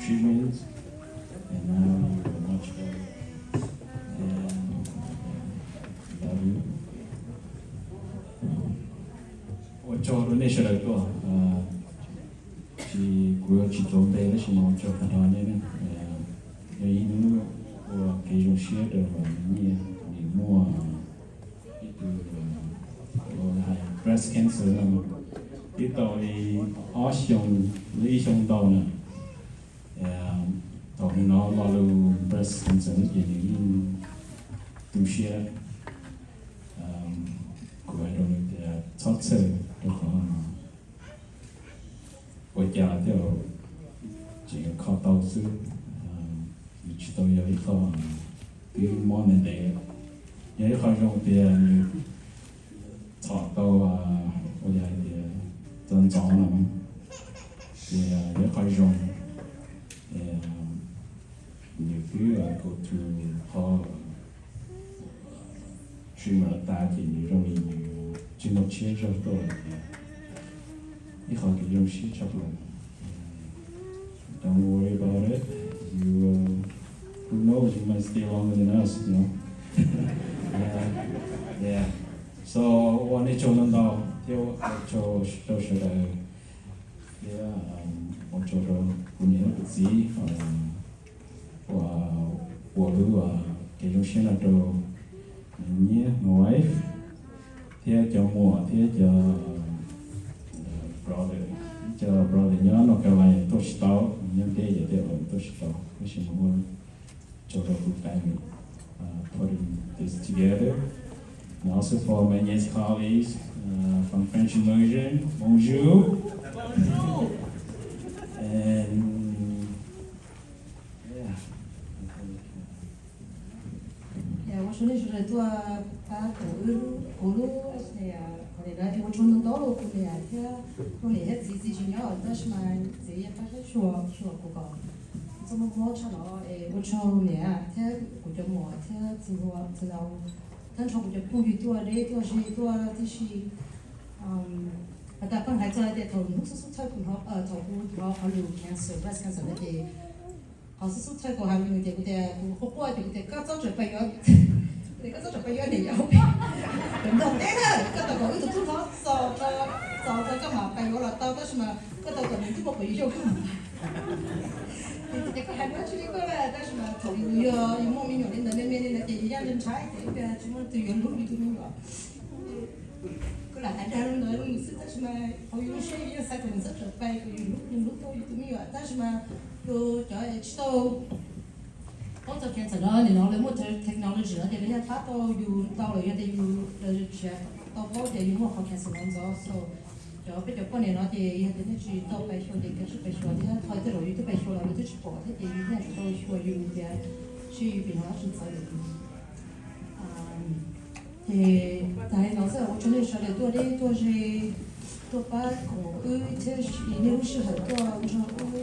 treatments, and now you are much better. And love you. Ua tsaug rau nej sawv daws tuaj. Tsis, kuv yuav tsis tuav npe tab sis mas ua tsaug tag nrho nej na. Yog ib hnub ua kev zoo siab rau nyiaj, nws muaj ib tug breast cancer no, twb tau li ob xyoo, li ib xyoo ntau na. Thaum nws hnov lo lus breast cancer no ces nws yeej tu siab. Kuv hais rau nws tias txhob txhawj, rau qhov ua cas thiaj tseem kho tau xwb. Nws tsis tau yog ib qho twb mob ntev ntev, yog ib qho zoo tias nws txhom tau, ua li hais tias txo ntxov no, ces yog ib qho zoo. Nws twb go through qhov treatment tas ces nws zoo li nws tsis muaj tshiab zog tuaj lawm. Ib qho kev zoo siab tshaj plaws. Don't worry about it. You, who knows, you might stay longer than us, you know? Yeah. So, ua nej tsaug ntau ntau thiab ua tsaug rau sawv daws thiab ua tsaug rau kuv niam thiab kuv txiv uas ua lub kev zoo siab no rau nyiaj, my wife, thiab cov muam thiab cov brother. Cov brother nyob North Carolina tuaj tsis tau, nyob deb ces tej zaum tuaj tsis tau, tab sis mas ua tsaug rau kuv family putting this together. And also for my niece colleagues, uh, from French immersion, bonjour. And yeah. Ua tsaug nej sawv daws tuaj pab kuv, kuv lub, kuv li no es ua tsaug ntau ntau rau kuv niam thiab, kuv niam thiab txiv, txiv tsis nyob tab sis mas txiv yeej pab saib xyuas, xyuas kuv kom txoj mob mob tshaj no es ua tsaug niam thiab kuv cov muam thiab txiv hluas, txiv laus, tag nrho kuv cov phooj ywg tuaj deb tuaj ze tuaj tib si. Has tas pheej hais txog tias thaum hnub xub xub txhawj kuv hnov, thaum kuv hnov qhov lus cancer, breast cancer no ces qhov xub xub txhawj kuv hais rau nws tias kuv tias kuv quaj quaj ces kuv tias koj txhob txawm pais yuav, kuv tias koj txhob txawm pais yuav niam yau pem ntug teb na, koj tau kom wb tus tub hlob txo, txo rau koj mam pais yuav los tau, tab sis mas koj tau kom nws twb muaj pem yus xyoo koj mam pais. Ces koj hais dab tsi li koj na, tab sis mas thaum yus yog yus muaj me nyuam li ntawd me me li ntawd ces yus yeej ntshai tias ib pliag tsis muaj leej twg yuav hlub yus tus me nyuam. Kuv lam hais dag li ntawd rau nws xwb, tab sis mas hauv yus lub siab yus yeej xav kom nws txhob txawm pais, kom yus hlub, nws hlub tau yus tus me nyuam, tab sis mas yus cov tsis tau paub txog cancer no, nim no lawv muaj technology no ces lawv yeej pab tau yus tau lawm, yog tias yus, lawv tsis tau paub tias yus muaj qhov cancer no ntxov. So cov, peb cov poj niam no ces yog tias nej tsis tau pais xyuas ces kav tsij pais xyuas thiab, qhov tej zaum yus twb pais xyuas los lawv twb tsis pom thiab ces yus yeej tsis tau xyuas yus tias seb yus pem no tsis txawv lawm. Ces tas li no xwb, ua tsaug nej sawv daws tuaj deb tuaj ze, tuaj pab koom wb thiab nej lub sij hawm tuaj nrog wb